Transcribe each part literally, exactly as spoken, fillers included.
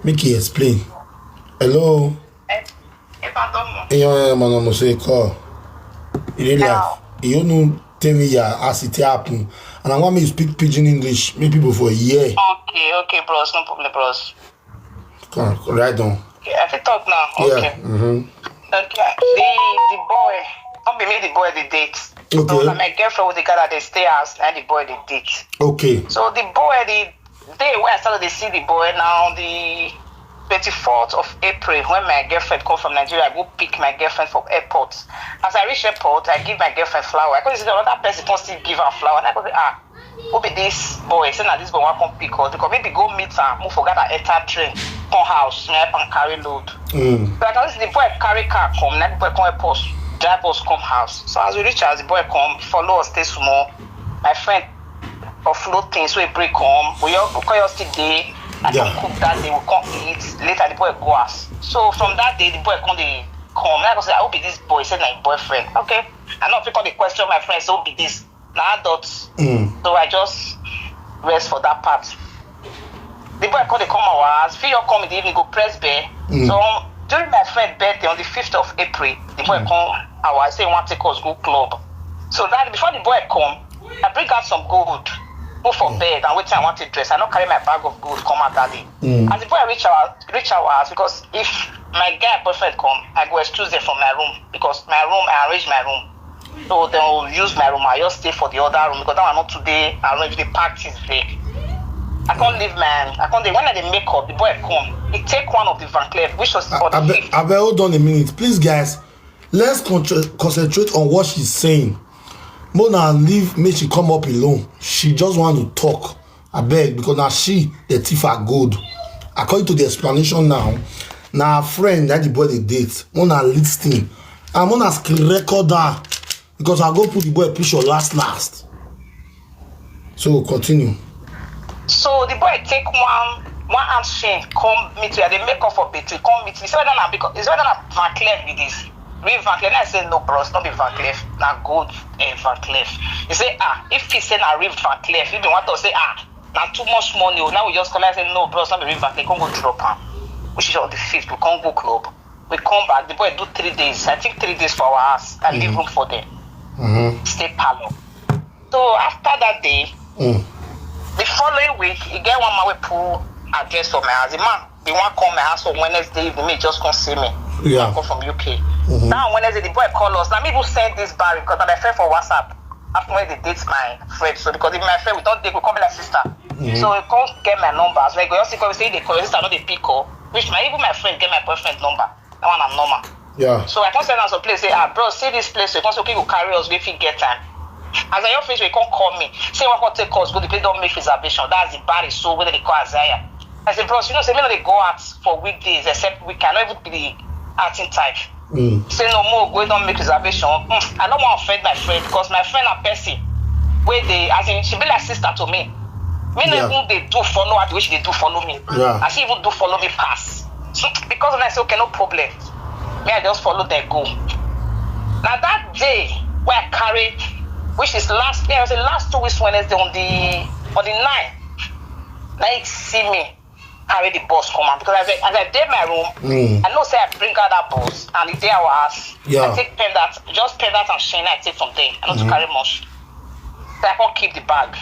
Make e explain. Hello. Eyan, man, I'm say call. You dey like, you know, tell me, yeah, as it happen. And I want me to speak pidgin English, make people for here. Okay, okay, bros, no problem, bros. Come, write down. Okay, I fit talk now. Okay. Mm-hmm. Okay. The the boy, not be me the boy the date. Okay. So na my girlfriend with the guy that they stay house and the boy the date. Okay. So the boy the day where I started to see the boy now the twenty-fourth of April when my girlfriend come from Nigeria, I go pick my girlfriend from airport. As I reach airport, I give my girlfriend flower. I go see another person come still give her flower. And I go say, ah, who be this boy? Say na this boy wan come pick us because maybe go meet am, move for gather enter train, come house, me help am carry load. Mm. So I can see the boy carry car come, na the boy come help us, drive us come house. So as we reach house, the boy come, follow us, stay small. My friend offload things wey break come. We all we come just still dey. I Yeah. come cook that day, we come eat. Later the boy go house. So from that day the boy come dey come. Like I say, I hope this boy say na him boyfriend. Okay. I no fit come dey question my friend, so who be this? Na adult. Mm. So I just rest for that part. The boy come dey come our house. Fit all come in the evening, go press bell. Mm. So during my friend birthday on the fifth of April, the boy come our house, say he wan take us go club. So that before the boy come, I bring out some gold, put for bed and wetin I want to dress. I no carry my bag of gold come out that day. Mm. As the boy reach our reach our house, because if my guy boyfriend come, I go excuse them from my room because my room, I arrange my room. So they will use my room. I just stay for the other room because that one not today. I arrange the parties there. I can't leave my. I can't. When I dey make up, the boy come. He take one of the Van Cleef, which was for the Abeg, fifth. Abeg, hold on a minute, please, guys. Let's contra- concentrate on what she's saying. Mona leave, make she come up alone. She just want to talk. Abeg, because now she the thief her gold. According to the explanation now, now her friend that the boy they date, Mona listen. And Mona screen record her because I go put the boy picture last last. So continue. So the boy take one one hand chain, come meet me. I dey make up for between, come meet me. So whether na because it's whether na Van Cleef be this. Real Van Cleef. I say no, bros, not be Van Cleef. Na gold and Van Cleef. He say ah, if he say na real Van Cleef, he be want to say ah, na too much money. Oh, now we just come and say no, bros, not be real Van Cleef. Come go drop am, which is on the fifth. We come go club. We come back. The boy do three days. I think three days for our house. I leave room for them. Mm-hmm. Stay parlor. So after that day, Mm. the following week, he get one man wey pull address for my house. The man, the one come my house on Wednesday evening, me just come see me. Yeah. Come from U K. Mm-hmm. Now on Wednesday, the boy call us. Now me who send this Barry because I'm a friend for WhatsApp. After when they date my friend, so because if my friend we don't date, we come be like sister. So he come get my number. So I go just call say they call your sister, not they pick up. Which my even my friend get my boyfriend number. That one I'm normal. Yeah. So I come send am some place, say, ah, bro, see this place. So he come say, okay, you carry us, we fit get time. As I your face, we come call me. Say, what come take us, go the place, don't make reservation. That's the bar is so whether they call Isaiah. I said, bros, you know, say, me no dey go out for weekdays except weekend. I don't even be the acting type. Mm. Say no more, go don't make reservation. Mm, I don't want to offend my friend because my friend and person where they, as in, she be like sister to me. Me no Yeah. even they do follow her the way she dey do follow me. Yeah. I see even do follow me pass. So, because when I say okay, no problem. Me I just follow them go. Now that day where I carry, which is last year, I say last two weeks Wednesday on the on the ninth, now he see me carry the bus come out because as I, as I did my room, Mm. I know say I bring out that bus and the day I was, Yeah. I take pen that, just pen that and shine. I take from there. I not to carry much. So I can't keep the bag.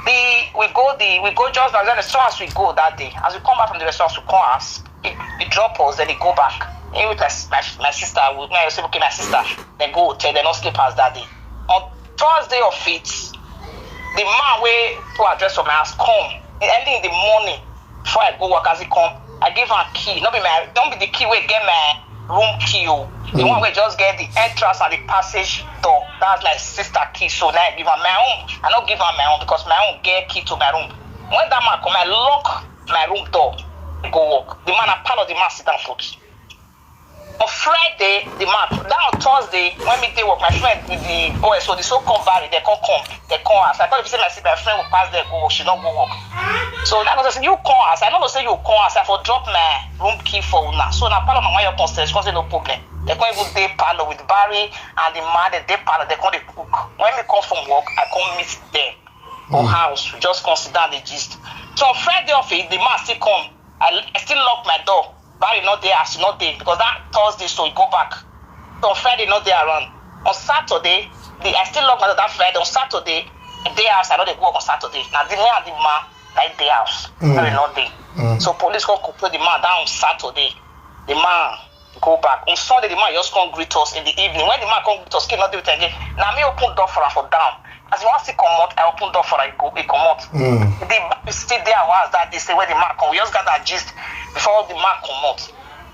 The we go the we go just as the restaurant we go that day. As we come back from the restaurant, we come house. He, he drop us, then he go back. He with my, my, my sister, with my say okay, my sister. Then go hotel, then not sleep house that day. On Thursday of it, the man wey put address for my house come early in the morning before I go work as he come. I give am key, not be my, don't be the key wey get my room key. Oh. The one wey just get the entrance and the passage door. That's my sister key. So now I give am my own. I not give am my own because my own get key to my room. When that man come, I lock my room door. Go work. The man, I pal of the man sit down foot. On Friday, the man, that on Thursday, when me dey work, my friend with the boy, so the so-called Barry, they come come, they come ask. I thought if you say my, my friend will pass there, go work, she not go work. So now I say, you come ask. I don't know say you come ask. I for drop my room key for una. So now Paloma, why you come stay? She come say no problem. They come even dey parlor with Barry and the man, they dey parlor, they come dey cook. When me come from work, I come meet them for house. We just come sit down, the gist. So on Friday of it, the man still come. I, I still lock my door. Barry not there, as not there, because that Thursday, so he go back. So on Friday, not there around. On Saturday, the, I still lock my door that Friday. On Saturday, I dey house, I know they go on Saturday. Now the man, the man, like, dey house. Mm. Barry not there. Mm. So police come control the man down on Saturday. The man go back. On Sunday, the man just come greet us in the evening. When the man come greet us, kid not do it again. Now me open door for her for down. As you want to come out, I open door for her, he go, he come out. Mm. The man is still there, was that they say when the man come, we just got that gist before the man come out.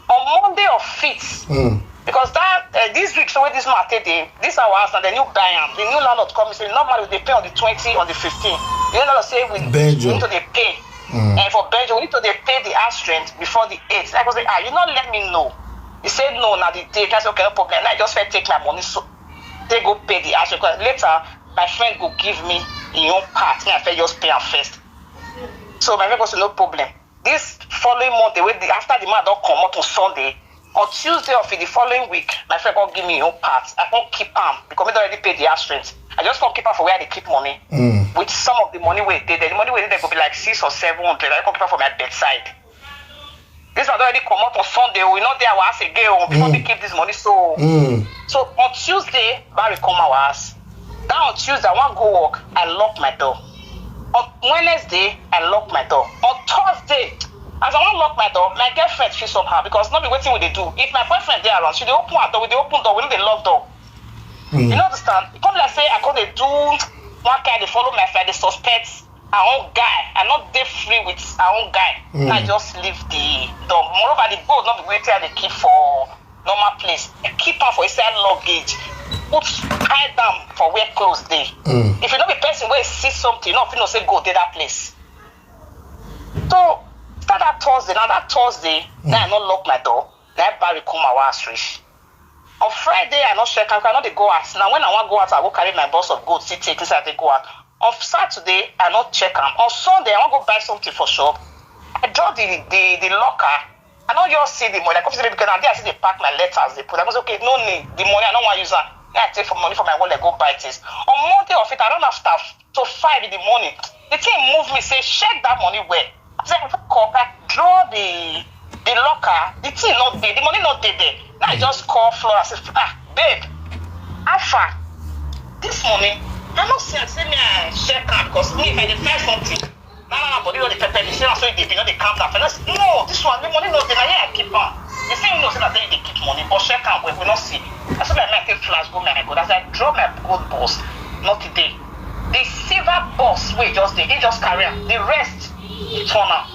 On Monday of fifth, mm, because that, uh, this week, so when this man take the, this our house and the new buy am, the new landlord come and say, normally they pay on the twenty, on the fifteen. The new landlord say we, Benjo, we need to dey pay. Mm. And for Benjo, we need to dey pay the house rent before the eighth. I go say, ah, you not let me know. He said, no, now the date. I said, okay, no problem. I just first take my money, so they go pay the house rent. 'Cause later, my friend go give me his own part. Me, I first just pay am first. So my friend go say, no problem. This following Monday, wey the, after the man don comot on Sunday, on Tuesday of the following week, my friend come give me his own part. I come keep am because me don already pay the house rent. I just come keep am for where I dey keep money. Mm. With some of the money wey dey there, the money wey dey there go be like six or seven hundred. I come keep am for my bedside. This one don already comot on Sunday. We not there our house again, oh, before, mm, they keep this money. So, mm, so on Tuesday, Barry come our house. That on Tuesday, I want go work. I lock my door. On Wednesday, I lock my door. On Thursday, as I want lock my door, my girlfriend feel somehow because not be waiting with they do. If my boyfriend there around, she dey open her door, we dey open door, we no dey lock door. Mm. You know, understand? It come like say I come dey do one kind, they follow my friend, they suspect our own guy. I not dey free with our own guy. Mm. I just leave the door. Moreover, the gold not be waiting, I dey keep for normal place. I keep am for inside luggage. Put, tie down for where clothes dey. Mm. If you know the person where see something, no, if you know say go dey that place. So start that Thursday. Now that Thursday, mm, now I not lock my door. Now Barry come my house reach. On Friday, I not check am, I not dey go out. Now when I want go out, I go carry my box of gold, see take inside, they go out. On Saturday, I not check am. On Sunday, I want go buy something for shop. I draw the, the, the locker. I know you all see the money. I come see the, because now there I see they pack my letters, they put. I was okay, no need. The money, I don't want use that. I take for money for my wallet, go buy things. On Monday of it, I don't have staff. So five in the morning, the thing move me, say, check that money where. I say, I call, I draw the, the locker, the thing not there, the money not there there. Now I just call Flora, say, ah, babe, how far? This money, I not see, I say, me, I check am, because me, if I dey find something, now, now, body no dey pepper me, say, so they be, no dey calm down. I say, no, this one, the money not there, now, yeah, I keep am. They say, you know, say, na there they keep money, but check am, we will not see. I saw my mind take flash, go, my God, as I draw my gold boss, not today. The silver boss, wey just dey, he just carry am. The rest, he turn am.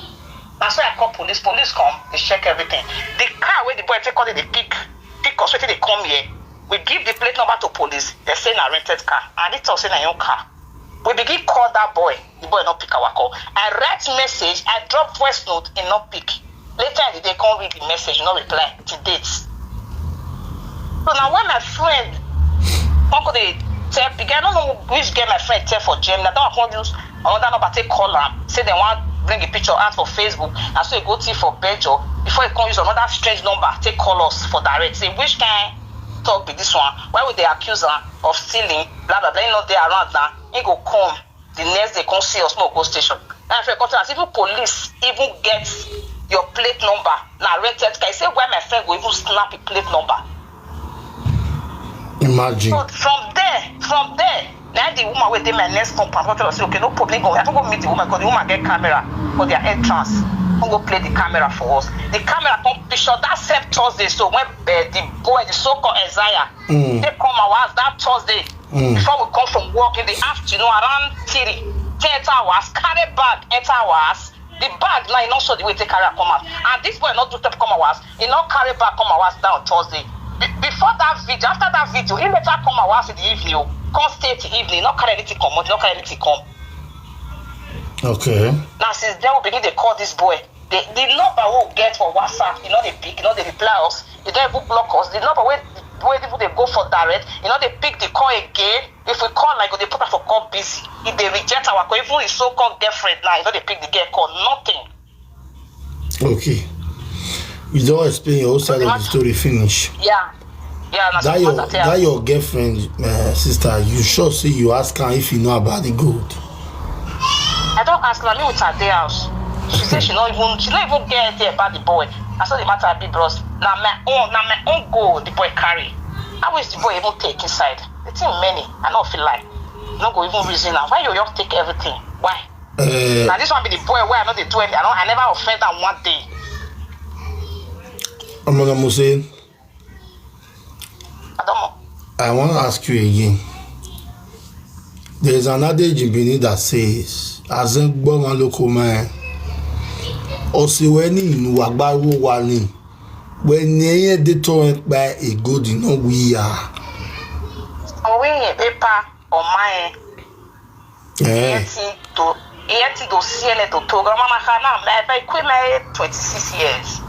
Na so I call police. Police come, they check everything. The car wey the boy take all the pick, pick us, wetin dey come here. We give the plate number to police. They say na rented car. And they talk say na your car. We begin call that boy. The boy not pick our call. I write message. I drop voice note. He not pick. Later in the day, come read the message. Not reply. To date. So now when my friend, uncle, they tell, I don't know which girl my friend tell for Germany. I don't want to use another number take call am. Say they want bring a picture out for Facebook. And so he go tea for Bejo. Before he come use another strange number, take call us for direct. Say which kind talk be this one? Why would they accuse her of stealing? Blah blah blah. He not there around now. He go come. The next day, come see us, no go station. Now, if you come tell us, even police even get your plate number. Now, rented car. He say, why my friend go even snap a plate number? Imagine. So from there, from there, now the woman wey dey my next compound come tell us, okay, no problem. Go, I go meet the woman because the woman get camera for their entrance. Come go play the camera for us. The camera come picture that same Thursday. So when, uh, the boy, the so-called Isaiah, mm, they come our house that Thursday. Mm. Before we come from work in the afternoon around three, ten hours, carry bag, enter hours. The bag now, he not show the way take carry am come out. And this boy not do step come hours. He not carry bag come hours down Thursday. Be- before that video, after that video, he later come hours in the evening. Oh. Come stay till evening. Not carry anything come out. Not carry anything come. Okay. Now since then we begin to call this boy. The, the number we get for WhatsApp, you know they pick, you know they reply us. They don't even block us. The number where where people they go for direct, you know they pick the call again. If we call, like, they put us for call busy. If they reject our call, even his so-called girlfriend now, you know they pick the girl call, nothing. Okay. You don't explain your whole side of the story finish. Yeah. Yeah, na that your that your girlfriend, uh, sister, you sure say you ask her if you know about the gold? I don't ask her. Me with her day house. She say she no even, she no even get anything about the boy. Na so the matter be, bros. Na my own, na my own goal the boy carry. How is the boy even take inside? The thing many, I no feel like. No go even reason am. Why you just take everything? Why? Uh, Now this one be the boy where I know they do anything. I don't, I never offend am one day. Amala Hussein, I don't know. I want to ask you again. There is an adage in Benin that says, "Azengbo maloko man, osiweni nuwagbawo wani." When you dey talk by a good, you know we are. Owe paper or mine. Eh, Yeti to, yeti to siele to to. Grandma Mahana, my by quit my twenty-six years.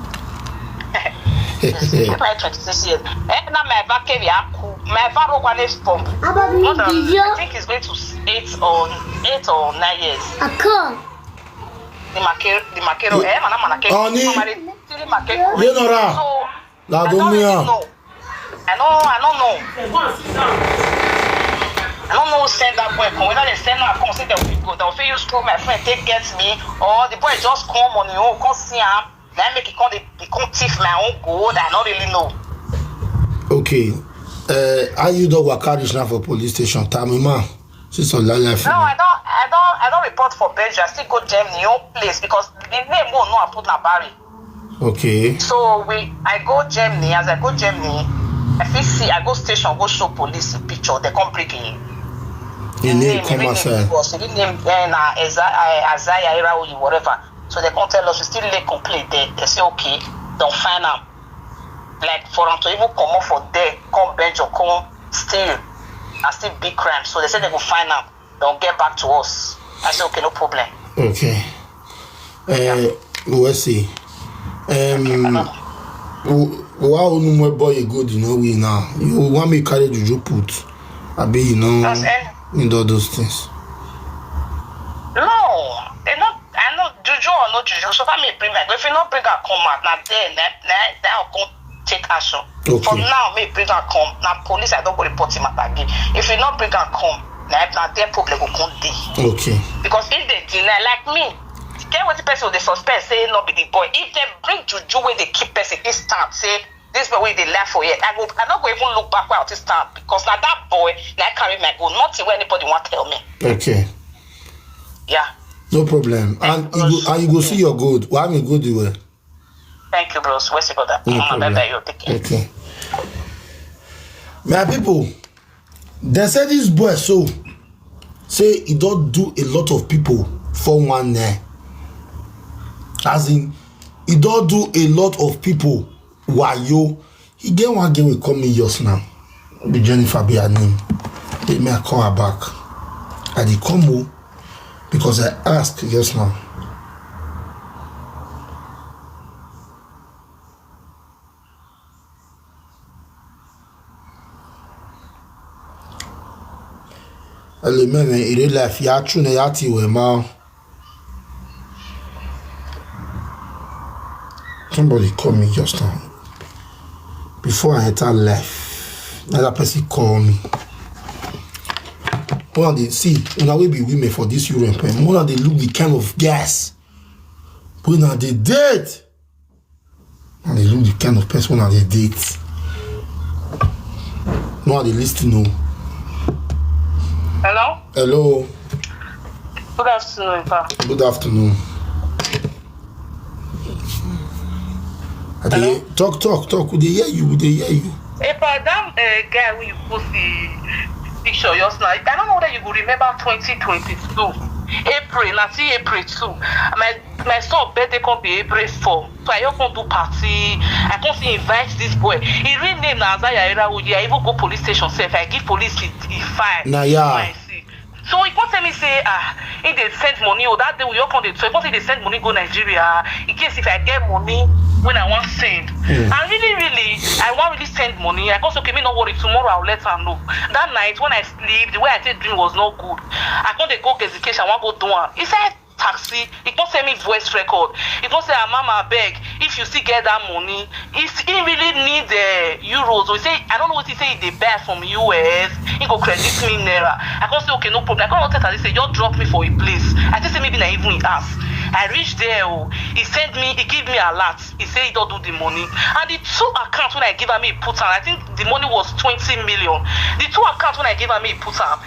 My twenty-six years. Eh, na my back carry aku. My back rock one is pump. More than, I think it's going to eight or eight or nine years. Akọ. The Makero, the Makero, eh, mana mana ke. Oni. Normally, the Makero. You know that. So, La I don't really Domia. know. I know, I don't know. I don't know who send that boy come. Whether they send her come, say they will go. They will feel use through my friend, take get me, or the boy just come on his own, come see him. Then make it come, they, they come thief my own gold. I don't really know. Okay. Uh, are you the waka reach now for police station? Tamima. She's on live. No, I don't, I don't, I don't report for Belgium. I still go Germany, own place because the name won't know I put na Barry. Okay. So we, I go Germany. As I go Germany, I fit see. I go station, go show police the picture. They come bring him. You name Him come real outside. Name was his name then uh, Isaiah, Isaiah Iraoye, whatever. So they come tell us we still lay complaint there. They say okay, don't find him. Like for him to even come up for there, come bench or come still, I still big crime. So they say they go find him. Don't get back to us. I say okay, no problem. Okay. Uh, we'll see. Um, w- wa unu mwe boy good, you know we now. You want me carry juju put? I be you know That's it. In all those things. No, they not. I know juju or no juju. So far me bring my. If you not bring her come out, now then that that that will come take action. Okay. For now, me bring her come. Now police, I don't go report him at again. If you not bring her come, now now their problem will come dey. Okay. Because if they deny like me, get what the person they suspect say not be the boy. If they bring juju where they keep person this time, say this boy where they laugh for here, I go I not go even look back where this time because now that boy now carry my gold. Nothing where anybody want tell me. Okay. Yeah. No problem. And you go, and you go see your good. Why me good you were? Thank you, bros. Where's your brother? No Mama, problem. Bye bye. You take care. Okay. My people, they say this boy so say he don't do a lot of people for one night. As in, he don't do a lot of people. Why you? He get one girl will call me yours now. Be Jennifer be her name. Let me call her back. I did come home because I asked just now. Ele meme in real life ya true na ya ti we ma. Somebody call me just now. Before I enter life, another person call me. When they see, when I will be women for this Europe, eh, when they look the kind of gas, when they date, and they look the kind of person when they date. No, they listen. No. Hello. Hello. Good afternoon, Pa. Good afternoon. I dey talk, talk, talk. We dey hear you. We dey hear you. Hey, Pa, that uh, guy when you post the picture just now, I don't know whether you go remember twenty twenty-two April. Na see April two. My my son birthday come be April four. So I just come do party. I come see invite this boy. He real name na Azaya Irawoye. I even go police station sef. I give police the, the file. Na ya. Fine, see. So he come tell me say ah, he dey send money. Oh, that day we all come dey talk. He come say he dey send money go Nigeria in case if I get money when I want send. And really, really, I want really send money. I come say okay, me no worry. Tomorrow I'll let her know. That night when I sleep, the way I take dream was not good. I come dey go Gezi Cash. I want go do am. He said taxi. He come send me voice record. He come say ah, mama, abeg, if you still get that money, he, he really need the euros. He say I don't know what he say. He dey buy from U S. He go credit me naira. I come say okay, no problem. I come tell her say just drop me for a place. I think say maybe na even he ask. I reach there, oh, he send me, he give me alert. He say he don do the money. And the two accounts when I give am, he put am. I think the money was twenty million. The two accounts when I give am, he put am.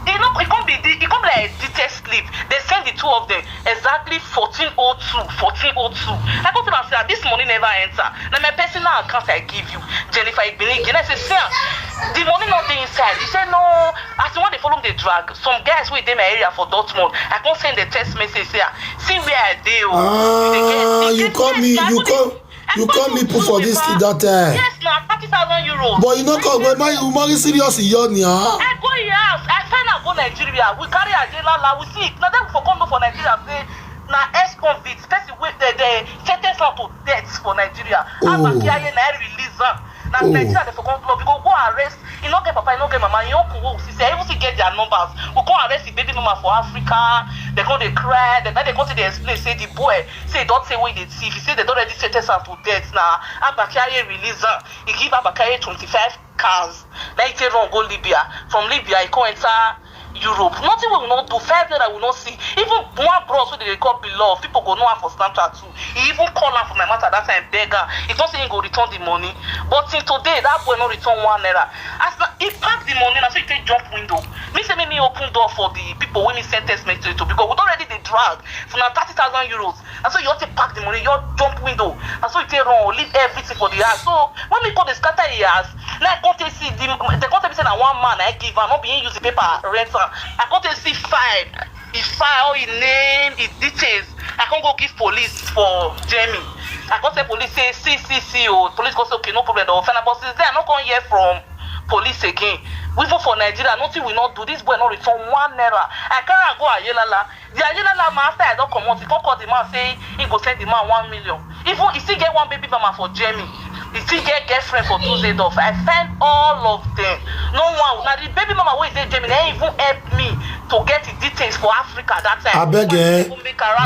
E no, e come be the, e come be like detail slip. They send the two of them exactly fourteen oh two, fourteen oh two. I go tell am say, "Ah, this money never enter. Na my personal account I give you, Jennifer Igbinigi." And I say, "See am, the money no dey inside." He say, "No." As you want to follow the drag, some guys wey dey my area for Dortmund, I come send the text message say, "Ah, see where I dey o." You dey get, Ah, dey you get call text, me, I you go dey call, you call me put for this thing that time. Yes, na thirty thousand euros. But you no call when my you marry serious in your nia. I go your house. I find out go Nigeria. We carry Adelala. We see. Now then we for come for Nigeria. Say na ex-convict, person wey the the sentence am to death for Nigeria. Oh. Abakiaye na release am. Na Oh. Nigeria they for come blow. We go go arrest. You no get papa, you no get mama. You uncle, we see. I even see get their numbers. We come arrest the baby mama for Africa. They come they cry. They, they come to they explain. Say the boy say don't say what they see. He say they don't already sentence am to death. Now Abakiaye release am. He give Abakiaye twenty-five cars. Now he take run go Libya. From Libya, he come enter Europe. Nothing we will not do. Five naira we not see. Even one bros wey they call below, people go know am for Snapchat too. He even call am for my matter that time, beg am. He come say he go return the money. But till today, that boy no return one naira. As na, he pack the money, na so he take jump window. Me say make me open door for the people wey me send text message to, because we don already dey drag for na thirty thousand euros. And so you want to pack the money, you jump window. And so you take run, leave everything for the house. So when we go dey scatter the house, now I come take see the, they come tell me say na one man I give am, no be him use the paper rent am. I come take see file, he file, he name, he details. I come go give police for Germany. I come say police say see, see, see, oh. Police come say okay, no problem. They'll find out. But since then I no come hear from police again. We even for Nigeria, nothing we not do. This boy not return one naira. I carry am go Ayelala. The Ayelala man, after I don't come out, he come call the man say he go send the man one million. Even he still get one baby mama for Germany. He still get girlfriend for two Zedorf. I find all of them. No one. Now the baby mama wey dey Germany, they even help me to get the details for Africa that time. I beg, eh?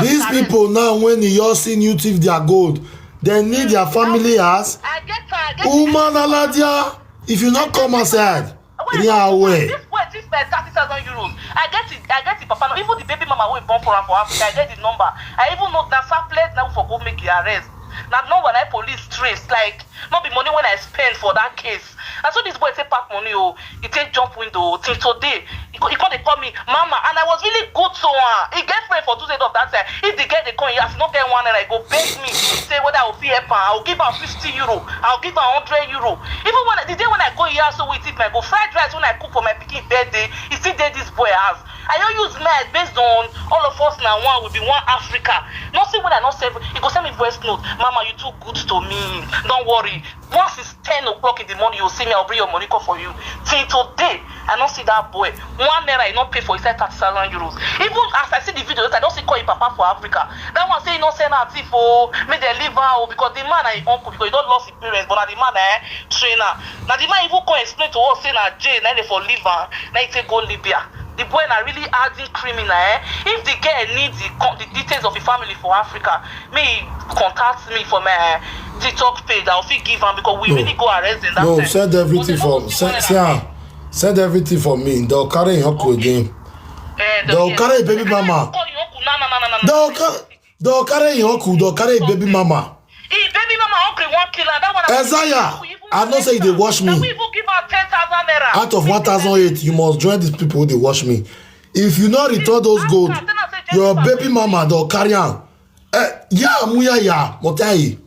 These people now, when you all see new thief their gold, they need their family house. I get am, I get am. Woman Aladia, if you not come outside, Wait, yeah, wait, way. This boy, this like thirty thousand euros. I get it. I get the papa. Even the baby mama wey born for am for Africa, I get the number. I even know that some place now for go make the arrest. Now no one I police trace, like, no be money when I spend for that case. And so this boy take pack money, oh, he take jump window till today. He, co- he come dey call me mama, and I was really good to her. He get friend for two days of that time. If the girl dey come, he has not get one, and I go beg me say whether I will feel help her. I will give her fifty euro. I will give her hundred euro. Even when I, the day when I go here, so we eat my go fried rice when I cook for my pikin birthday, he still dey this boy house. I don't use mad based on all of us now one will be one Africa. Nothing when I not send. He go send me voice note. Mama, you too good to me. Don't worry. Once it's ten o'clock in the morning, you'll see me. I'll bring your money call for you. Till today, I don't see that boy. One naira, he not pay for inside thirty thousand euros. Even as I see the video, I don't see call him papa for Africa. That one say he not send her thief, oh, make they leave her, oh, because the man are his uncle, because he don't lost his parents, but now the man, eh, trainer. Now the man even come explain to us, say na jail, now they for leave her, now he take go Libya. The boy na really hardened criminal, eh? If the girl need the, co- the details of the family for Africa, me contact me for my TikTok page. I'll fit give am because we No. Really go arrest them that No, time. send But everything they don't for see send, one see, naira. Ah, send everything for me. They'll carry your uncle again. Eh, They'll yes. carry baby mama. Call your uncle. No, no, no, no, no, no. They'll carry, they'll carry your uncle. They'll carry baby mama. He baby mama uncle one killer. That one. Isaiah, I know say they watch Now we me. Even give her ten thousand naira. Out of one thousand eight, you must join these people they watch me. If you not return those gold, your baby mama they'll carry am. Eh, yeah, muya ya, motai.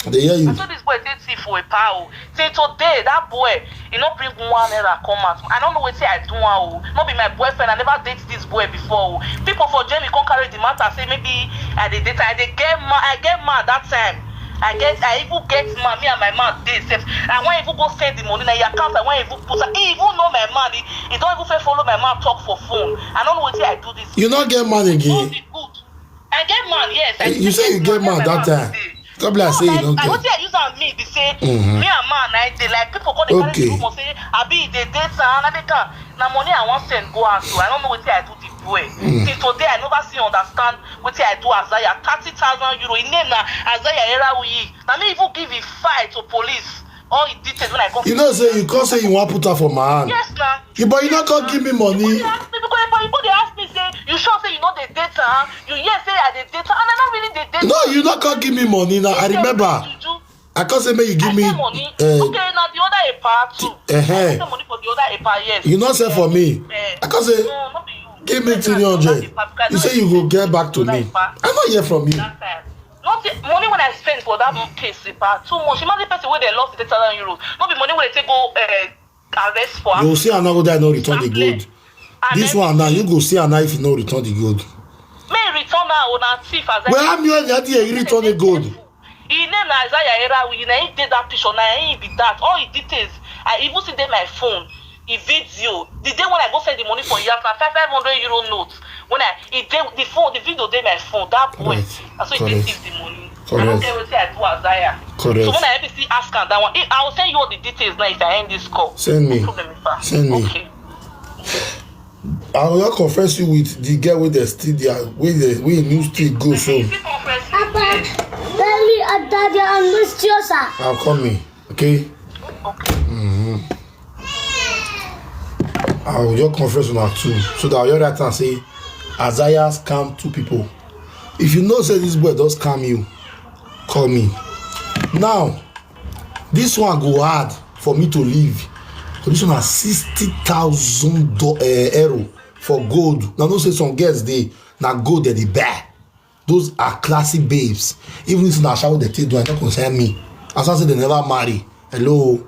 They hear you. I saw this boy take thief for a power. Till today, that boy, he not bring one naira come out. I don't know what I do now. Not be my boyfriend. I never date this boy before. People for Jamie come carry the matter. Say maybe I dey date. I dey get mad. I get mad that time. I get. I even get mad. Me and my man dey safe. I want even go send the money. Now your account. I want even put. He even know my man. He, he don't even fit follow my man talk for phone. I don't know what I do this. You not get mad All again. the good. I get man, yes. I Eh, you say you get man that time. God bless No, say you like, don't I get. What I use am me be say Mhm. me and man I dey like people go dey carry Okay. the rumor say I be dey date and I dey come. Na money I wan send go out to. I don't know wetin I do the boy. Mm. Till today I never see understand wetin I do Azaya thirty thousand euro. His name na Azaya Erawuyi. Na me even give him file to police. All the details when I come. You know say you come say you wan put her for my hand. Yes, na. You, but you no come give me money. You go dey ask me, you go dey ask me say, you sure say you no dey date her? You hear say I dey date her, and I no really dey date her. No, you no come give me money now. I remember. I come say make you give me. I say money. Eh, okay, na the other epa too. Eh, eh. I say money for the other epa, yes. You no say for me. Eh. I come say, no, no be you. Give me three hundred. You say you go get back to me. I no hear from you. That time. Not the money when I spend for that case, epa, too much. Imagine person wey dey lost ten thousand euros. No be money wey dey take go, eh, arrest for. You see, another guy no return the gold. This one now, you go see, and if you no return the gold. May return now, una thief as I. Well, I'm your daddy, you return the gold. His name na Isaiah Erawi, na him dey that picture, na him be that. All his details, I even see dey my phone. The video, the day when I go send the money for Yas, na five five hundred euro note. When I, e dey the phone, the video dey my phone. That boy, correct, na so he take thief the money. I don't get wetin I do, Isaiah. Correct. So when I even see ask am that one, I will send you all the details now if I end this call. Send me. No problem, sir. Send me. Okay. I will not confess you with the girl wey dey still there, wey dey, wey new still go so. Papa, tell me, uh, Daddy, I'm with you, sir. I'm coming, okay? Okay. Mm-hmm. I will just confess una too, so that I will write and say, Isaiah scam two people. If you know say this boy does scam you, call me. Now, this one go hard for me to leave. So this one na sixty thousand do-, eh, euro for gold. Now, no say some girls dey, na gold dem dey buy. Those are classy babes. Even if na shower dem take do, I no concern me. As I say, dem never marry. Hello.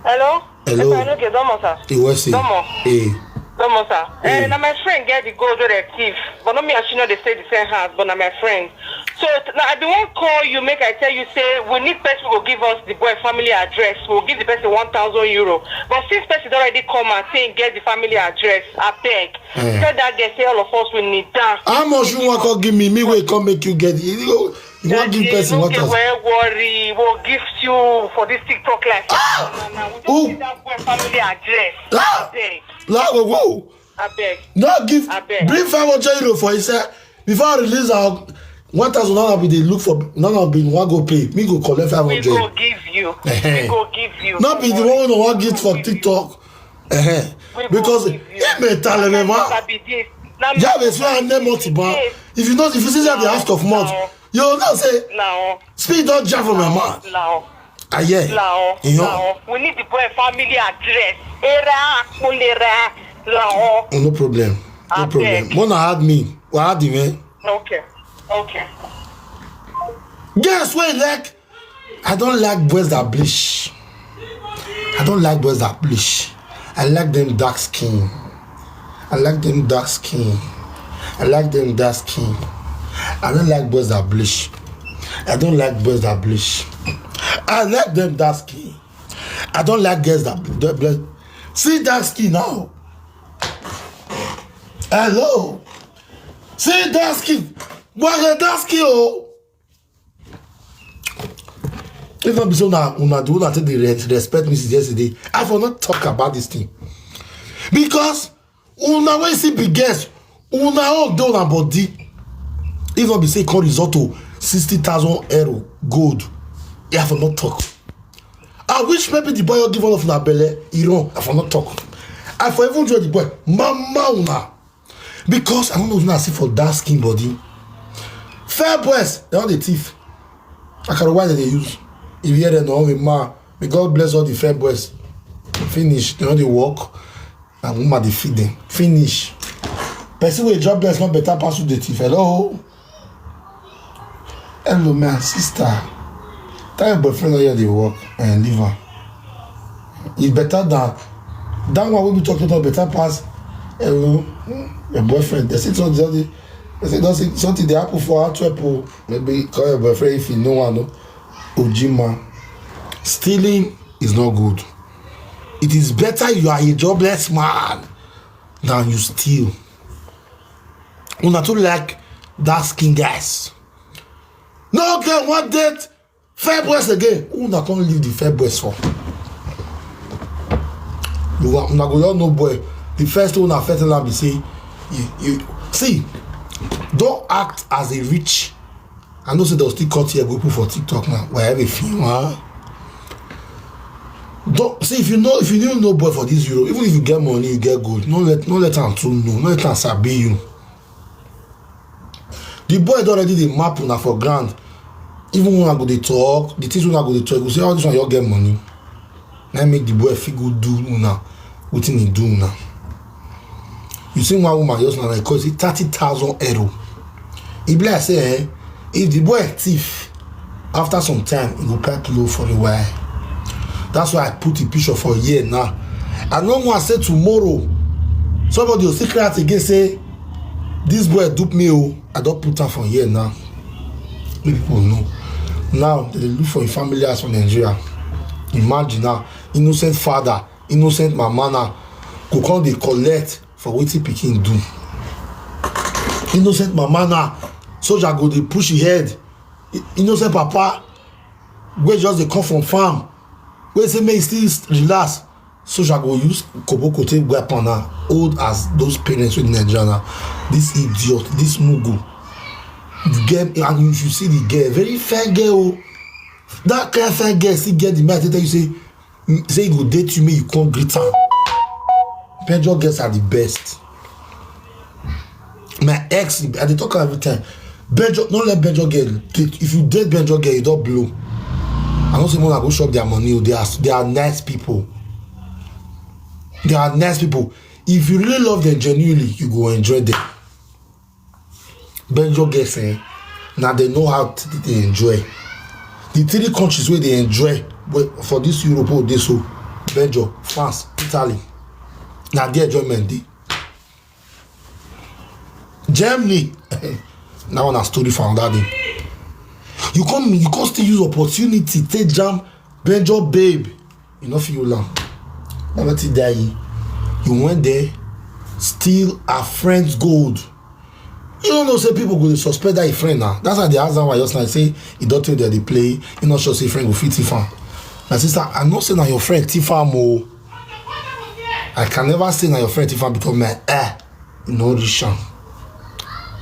Hello. Hello. Epa, no get, domo, sir. Iwe si. Domo. Eh. Domo, sir. Eh. Eh, na my friend get the gold wey dem thief, but no me and she no dey stay the same house, but na my friend. So, t-, na I bin wan call you, make I tell you say we need person go give us the boy family address. We'll give the person one thousand euro. But since person don already come and say he get the family address, abeg, eh, tell that girl say all of us will kneel down. How much you wan come give me? Me wey come make you get it. You go, you wan give person one thousand? Daddy, no get worry. We'll give you for this TikTok life. Ah! Na, na, we just need that boy family address. Ah! Abeg. La, wo, wo. Abeg. No give, abeg, bring five hundred euro for inside. Before I release our one thousand, none of you dey look for, none of you wan go pay. Me go collect five hundred. We go give you. Ehe. We go give you. No be the one wey wan give for TikTok. Ehe. We go give you. Because e me tell me, ma. Na me sabi this. Na me sabi this. Yeah, be so I name what, ma. If you know, if you see that the ask of mouth, you know say, now, speed don jam for my mouth. Now. Ah, yeah. Now, you know, now, we need the boy family address. Era, Kulera, now. Oh, no problem. No problem. Abeg. Mona had me. What had me? Okay. Okay. Guess what, like, I don't like boys that bleach. I don't like boys that bleach. I like them dark skin. I like them dark skin. I like them dark skin. I don't like boys that bleach. I don't like boys that bleach. I like them dark skin. I don't like girls that ble-, ble-, see dark skin now. Hello. See dark skin. Why the dark skin? Oh. If not be so now, una do una take the re-, respect me since yesterday. I for not talk about this thing. Because una wey see big girls, una own dey una body. If not be say e come result to sixty thousand euro gold, I for not talk. I wish maybe the boy give all of una belle, e run, I for not talk. I for even join the boy, mama una. Because I don't know if una see for dark skin body. Fair boys, they all dey thief. I can why they dey use. If you hear them, no, ma, may God bless all the fair boys. Finish, they all dey work. Na woman dey feed them. Finish. Person wey jobless no better pass who dey thief. Hello? Hello, my sister. Tell your boyfriend that you dey work and leave am. E better than that one wey we talk about better pass. Hello, your boyfriend. They say something, they say something dey happen for Antwerp o. Maybe call your boyfriend if you know one, no? Ojima. Stealing is not good. It is better you are a jobless man than you steal. Una too like dark skin guys. No girl wan date fair boys again. Una come leave the fair boys for. You are, una go, you know, boy. The first thing una first tell am be say, you, you see, don't act as a rich. I know say they'll still cut here, go put for TikTok now. Where everything, huh? Don't see if you know if you didn't know boy for this Europe, even if you get money, you get good. No let no let am too know, no let am sabi you. The boy don already dey map una for ground. Even when I go dey talk, the things when I go dey talk, go say all this one you get money. Na make the boy fit go do una wetin he do una. You see one woman just now like cause thirty thousand euro. E be like say eh, if the boy thief, after some time he go pay pillow for a while. That's why I put the picture for here now. I no wan say tomorrow somebody go still cry out again say this boy dupe me o. I don put am for here now. Make people know. Now they dey look for a family house for Nigeria. Imagine now, innocent father, innocent mama now go come dey collect for wetin pikin do. Innocent mama now, soldier go dey push him head. I- Innocent papa wey just dey come from farm, wey say make he still relax. Soldier go use koboko take wipe am now. Old as those parents wey dey Nigeria now. This idiot, this mugu. The girl, and you should see the girl, very fine girl o. That kind fine girl still get the mind to tell you say say he go date you make you come greet am. Benjo girls are the best. My ex, I dey talk am every time. Benjo, no let Benjo girl date. If you date Benjo girl, you don blow. I no say una go chop their money o. They are they are nice people. They are nice people. If you really love them genuinely, you go enjoy them. Benjo girls eh, na they know how to dey enjoy. The three countries wey dey enjoy wey for this Europe wey dey so, Benjo, France, Italy, na their enjoyment dey. Germany, na one na story for another day. You come you come still use opportunity take jam Benjo babe. You no fit hold am. Never till die. You went there, steal her friend's gold. You don't know say people go dey suspect that your friend now. That's why they ask that one just like say he don't tell them they play. You not sure say friend go fit thief am. My sister, I know say na your friend thief am o. I can never say na your friend thief am because my eh no reach am.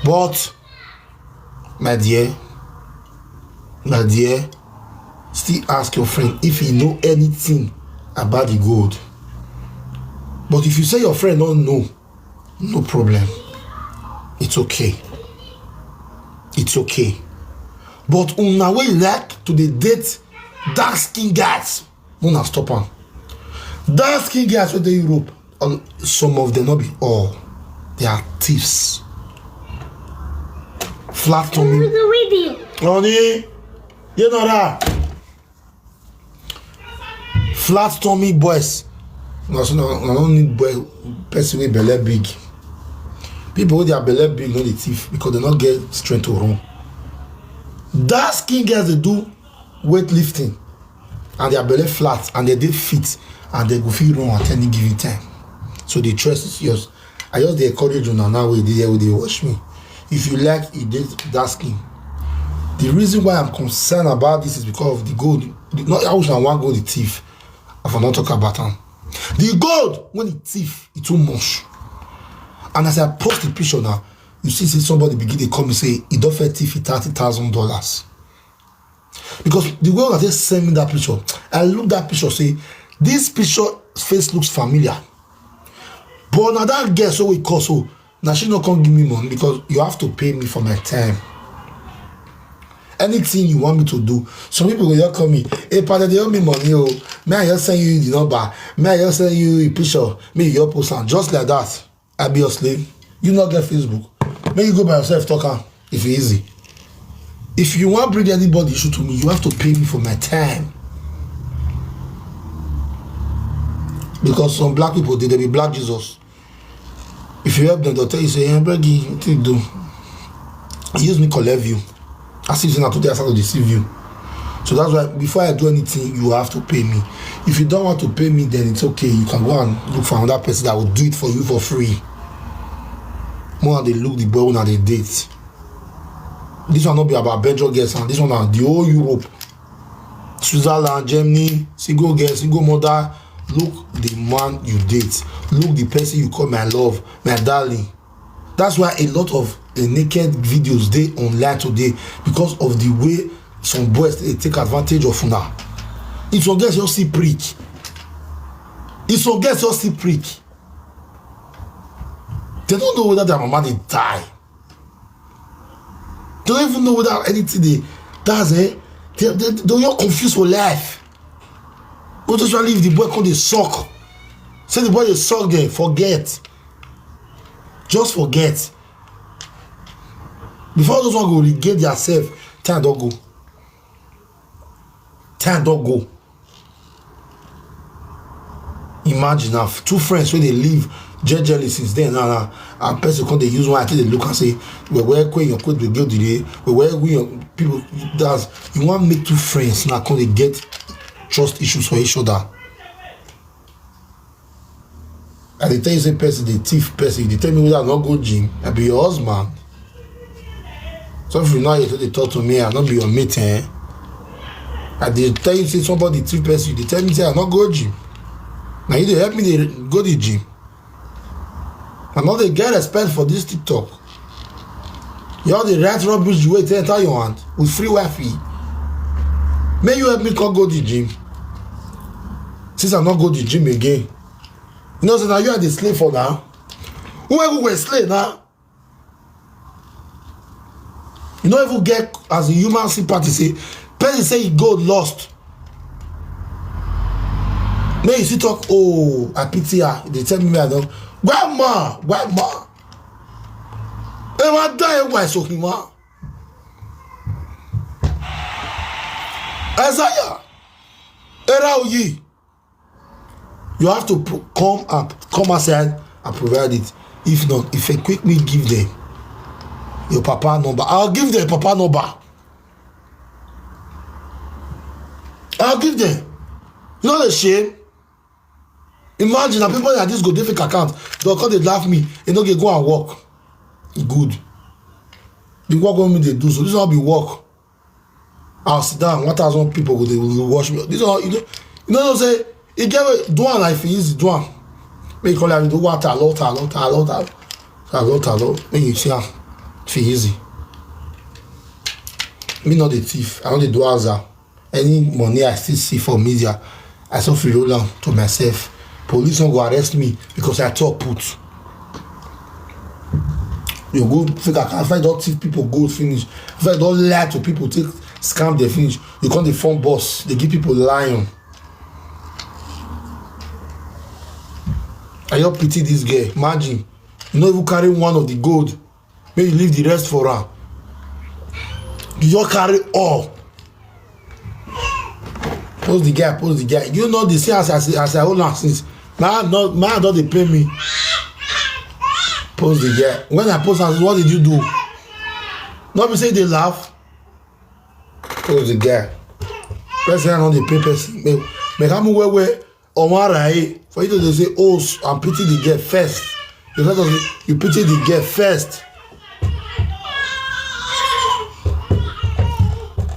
But my dear, my dear, still ask your friend if he know anything about the gold. But if you say your friend don't know, no problem. It's okay. It's okay. But una wey like to dey date dark skin guys, una stop am. Dark skin guys wey dey Europe, all, some of them, not be all, they are thieves. Flat tummy. Honey, you know that. Flat tummy boys. No, so no, no, no need boy person with belly big. People with their belly big no dey thief because they not get strength to run. That skin girls they do weightlifting and their belly flat and they dey fit and they go fit run at any given time. So the choice is yours. I just dey encourage una now wey dey here wey dey watch me. If you like e dey dark skin. The reason why I'm concerned about this is because of the gold. The, not I wish I wan go the thief. I for not talk about am. The gold when e thief e too much. And as I post the picture now, you see say somebody begin dey call me say e don fit thief thirty thousand dollars. Because the way una take send me that picture, I look that picture say this picture face looks familiar. But na that girl so we call so na she no come give me money because you have to pay me for my time. Anything you want me to do, some people go just call me, hey, Father, they owe me money o. May I just send you the number? May I just send you a picture? May you just post am just like that. I be your slave. You not get Facebook. May you go by yourself talk am if e easy. If you want bring anybody issue to me, you have to pay me for my time. Because some black people they, they be black Jesus. If you help them, they'll tell you say, hey, beg you, what you do? Use me collect view. I see na today I start to deceive you. So that's why before I do anything, you have to pay me. If you don't want to pay me, then it's okay. You can go and look for another person that will do it for you for free. More than they look the boy when they date. This one not be about Belgium girls and this one na the whole Europe. Switzerland, Germany, single girl, single mother. Look the man you date. Look the person you call my love, my darling. That's why a lot of uh, naked videos dey online today because of the way some boys dey take advantage of una. If some girls just see prick, Some girls just still prick. They don't know whether their mama dey die. They don't even know whether anything dey. That's it. They they they all confused for life. Most especially if the boy come dey suck. Say the boy dey suck there, forget. Just forget. Before those one go regain their self, time don go. Time don go. Imagine now, two friends wey dey live jejely since then, now, now, and person come dey use one eye take dey look and say, "Well, where kwe your quote will go today? Well, where we your people?" That's, you wan make two friends now come dey get trust issues for each other. I dey tell you say person dey thief person. You dey tell me whether I no go gym. I be your husband. So if you know you dey talk to me, I no be your mate, eh? I dey tell you say somebody thief person. You dey tell me say I no go gym. Now you dey help me dey go the gym. I no dey get respect for this TikTok. You all dey write rubbish the way it enter your hand with free wifi. May you help me come go the gym. Since I no go the gym again, you know say na you I dey slay for now. Who I go go slay now? You no even get as a human sympathy say person say he gold lost. Make you still talk, "Oh, I pity her." They tell me I don't. Grandma, grandma. Ẹ wá dá ẹ wá ìsòkè wá. Isaiah, era oyi. You have to pro- come up, come outside and provide it. If not, if you quickly give them your papa number, I'll give them papa number. I'll give them. You know the shame. Imagine the people that this go dey fake account. They'll come dey laugh me. You know they go and work. Good. The work wey me dey do so. This one be work. I'll sit down. One thousand people go dey watch me. This one, you know, you know say e get way do am like fi easy do am. Make you call am do water, water, water, water, water, water. Make you see am fi easy. Me not the thief. I no dey do aza. Any money I still see for media, I still feel roll am to myself. Police no go arrest me because I talk put. You go fake account, if I don thief people gold finish, if I don lie to people, take scam them finish, you come dey form boss, they give people lion. I just pity this girl. Imagine, you no even carry one of the gold, make you leave the rest for am. You just carry all. Post the guy, post the guy. You know the same as I say, as I hold on since. My hand not my hand not dey pain me. Post the guy. When I post am, what did you do? Not be say they laugh. Post the guy. Person hand not dey pay person. Make make am well well. Omara, eh? For you to dey say, "Oh, s- I'm pity the girl first." You let us you pity the girl first.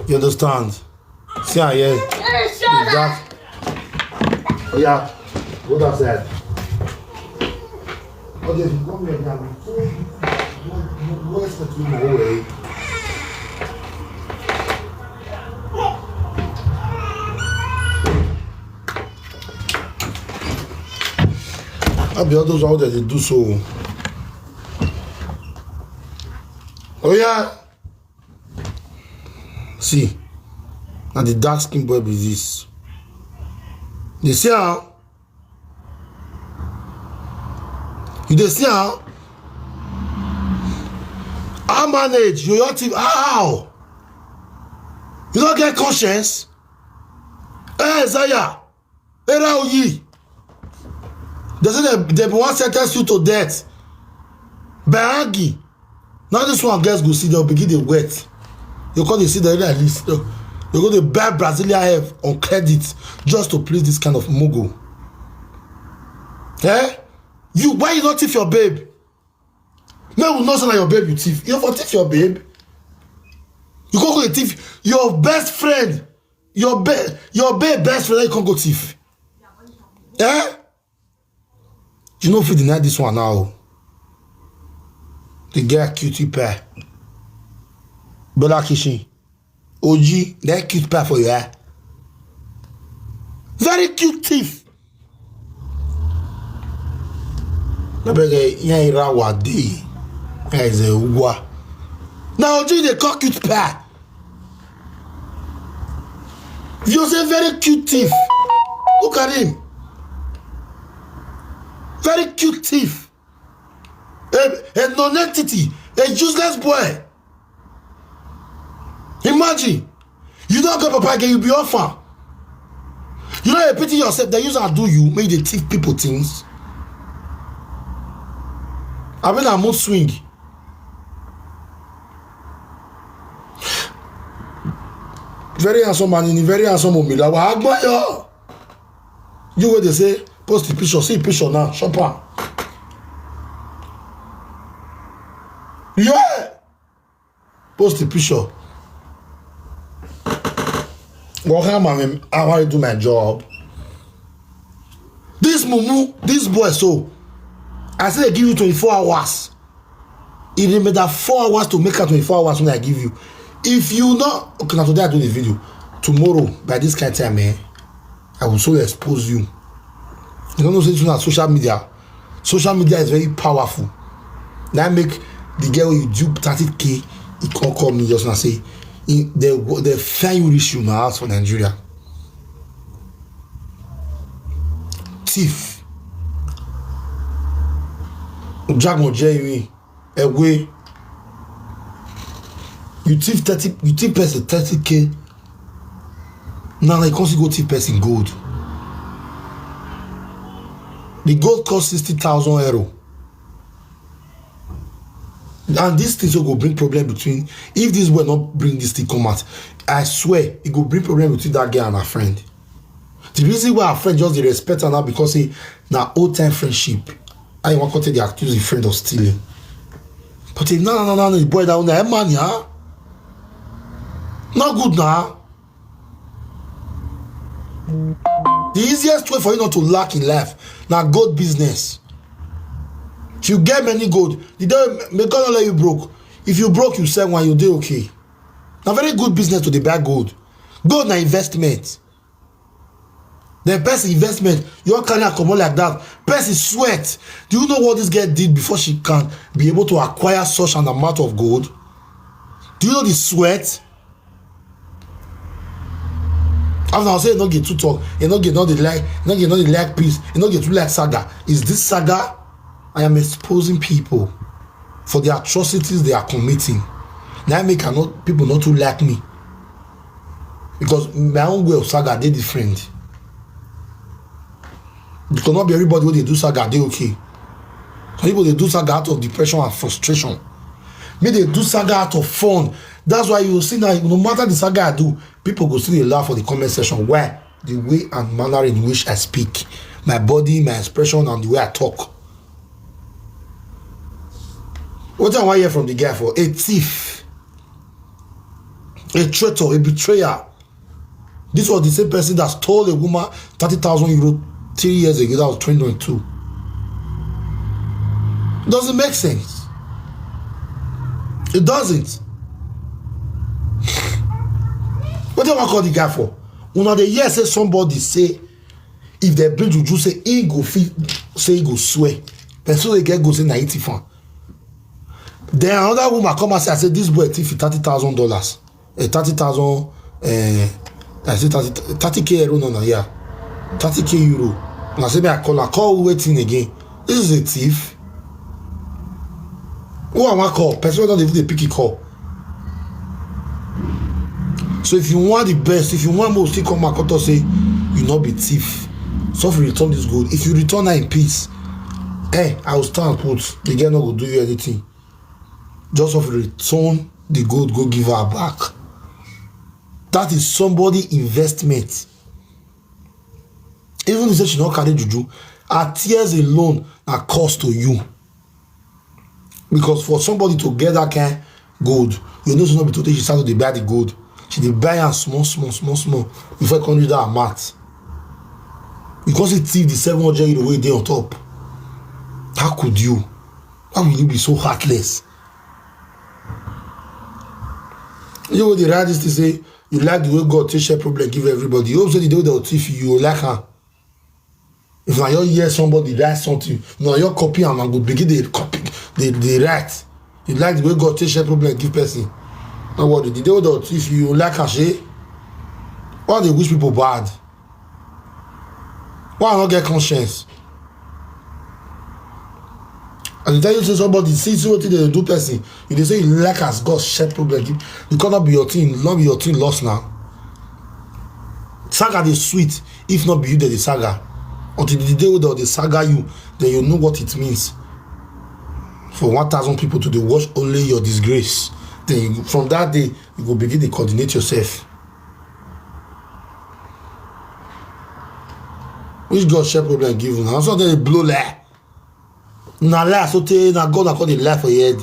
You understand? See, I hear. That. Oh yeah, go that side. Okay, if you come here now, we so we expect you more way. I be all those out there they do so. Oh yeah. See, now the dark skin boy be this. They see how you dey see how how manage you your team how you no get conscience. Eh, Isaiah, era oyi. They say they they be wan sentence you to death by hanging. Now this one girls go see dem begin dey wet. You come dey see dem like this. You go dey buy Brazilian hair on credit just to please this kind of mugu. Eh? You why you not thief your babe? Make we know say na your babe you thief. You for thief your babe. You go go dey thief your best friend, your babe, your babe best friend. You come go thief. Eh? You no fit deny this one now. The girl cutie pie. Bella Kitchen. O G, that cute pie for your eye. Very cute thief. Abeg, eh, yan ira wa dey. Guys, eh, ugwa. Now, Oji dey call cute pa. You say very cute thief. Look at him. Very cute thief. A, a non-entity, a useless boy. Imagine, you don't get papa again, you be orphan. You know, you pity yourself, they use and do you, make they thief people things. I mean, I mood swing. Very handsome man in a very handsome Omila. Wa agbayo. You where they say, post the picture, see picture now, shop am. Yeah. Post the picture. Go come and how I do my job. This mumu, this boy, so I say I give you twenty-four hours. It remain that four hours to make out twenty-four hours when I give you. If you not, okay, now today I do the video. Tomorrow, by this kind of time, eh, I will so expose you. You don't know say this one na social media. Social media is very powerful. Now make the girl you dupe thirty K, he can't call me just now say, he, they, they find you reach you now house for Nigeria. Thief. Jack Mojeri, away. You thief thirty, you thief person thirty K. Now, like, you can't go thief person gold. The gold cost sixty thousand euro. And this thing so go bring problem between, if this boy not bring this thing come out, I swear, it go bring problem between that girl and her friend. The reason why her friend just dey respect her now because say na old time friendship. I want to take the accuse the friend of stealing. But if no, no, no, no, the boy that one, that man, yeah, not good now. The easiest way for you not to lack in life, now gold business. If you get many gold, the day may God not let you broke. If you broke, you sell one, you do okay. Now very good business to the buy gold. Gold na investment. The person investment, you all carry am comot like that. Person sweat. Do you know what this girl did before she can be able to acquire such an amount of gold? Do you know the sweat? After I say no get too talk, you no get no dey like, no get no dey like peace, you no get too like saga. Is this saga? I am exposing people for the atrocities they are committing. Now I make I not people not too like me. Because my own way of saga dey different. Because not be everybody wey dey do saga dey okay. Some people dey do saga out of depression and frustration. Me dey do saga out of fun. That's why you see now, no matter the saga I do, people go still dey laugh for the comment section. Why? The way and manner in which I speak, my body, my expression, and the way I talk. What I want hear from the guy for a thief, a traitor, a betrayer. This was the same person that stole a woman thirty thousand euro three years ago. That was twenty twenty-two. Doesn't make sense. It doesn't. What do I call the guy for? Una dey hear say somebody say if they bring juju say he go fit say he go swear. Person wey get go say na eighty fan. Then another woman come and say, I say this boy thief thirty thousand dollars. A thirty thousand, eh, I say thirty, thirty K euro, no, no, yeah. Thirty K euro. And I say, me, I call her, call who waiting again. This is a thief. Who am I call? Person wey don dey even dey pick a call. So if you want the best, if you want most, still come and come talk say you not be thief. So if you return this gold, if you return her in peace, eh, I will stand put. The girl no go do you anything. Just of return the gold, go give her back. That is somebody investment. Even if say she not carry juju, her tears alone are cost to you. Because for somebody to get that kind gold, you know, so not be today she start to dey buy the gold. She dey buy am small, small, small, small before e come reach that amount. You come see thief the seven hundred euro wey dey on top. How could you? Why will you be so heartless? You wey dey write this thing say you like the way God take share problem give everybody. You hope say the day wey dem thief you, you like am. If na your hear somebody write something, na your copy am and go begin dey copy, dey dey write. You like the way God take share problem give person. No worry, the day wey the thief you like am shey. Why dey wish people bad? Why I no get conscience? I dey tell you say somebody see see wetin dey do person. You dey say you like as God share problem give, because no be your thing, no be your thing loss now. Saga dey sweet if not be you dey the saga. Until the day wey dem dey saga you, then you know what it means for one thousand people to dey watch only your disgrace. Then you, from that day, you go begin dey coordinate yourself. Which God share problem give una? Na so dey blow lie. Na lie so tey na God na come dey lie for your head.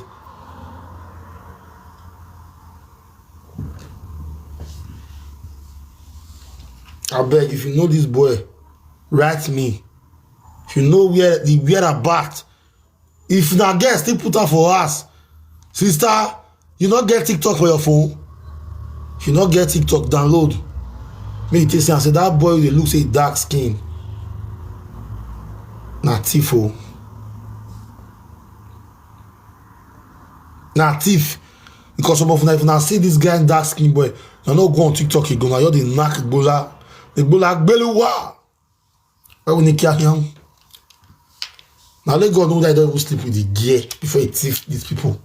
Abeg, if you know this boy, write me. If you know where the whereabout. If na girl still put am for house, sister, you no get TikTok for your phone? If you no get TikTok, download. Make you take see am say that boy wey dey look say e dark skin na thief o. Na thief. Because some of una, if una see this guy dark skin boy, una no go on TikTok again. Una just dey knack gbola, the gbola gbeluwa. Why we need care him? Na only God know that he don even sleep with the gear before he thief these people.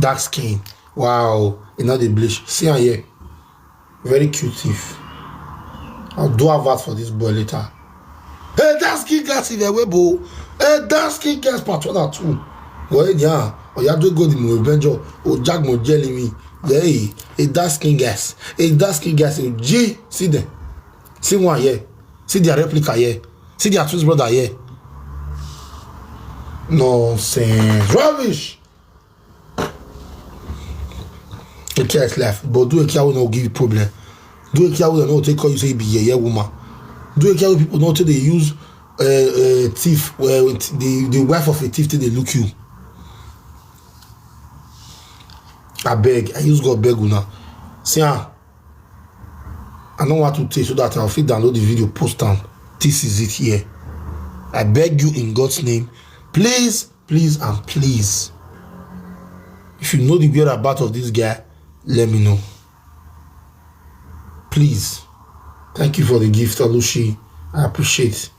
Dark skin. Wow. E no dey bleach. See am here. Very cute thief. I'll do advert for this boy later. Hey, dark skin guys in the way, bro. Hey, dark skin guys, part one and two. Well, yeah. Oya do go the mo benjo. O jag mo jelly me. Hey, a dark skin guys. A dark skin guys. G. See them. See one here. See their replica here. See their twin brother here. Nonsense. Rubbish. A care is life. But do a care wey no give you problem. Do a care wey no take call you say you be yeye woman. Do a care wey people no take dey use uh, uh, thief, uh, the, the wife of a thief till they look you. I beg, I use God beg una. See, ah, I don't want to take so that I'll fit download the video, post am. This is it here. I beg you in God's name, please, please, and please. If you know the whereabouts of this guy, let me know. Please. Thank you for the gift, Alushi. I appreciate.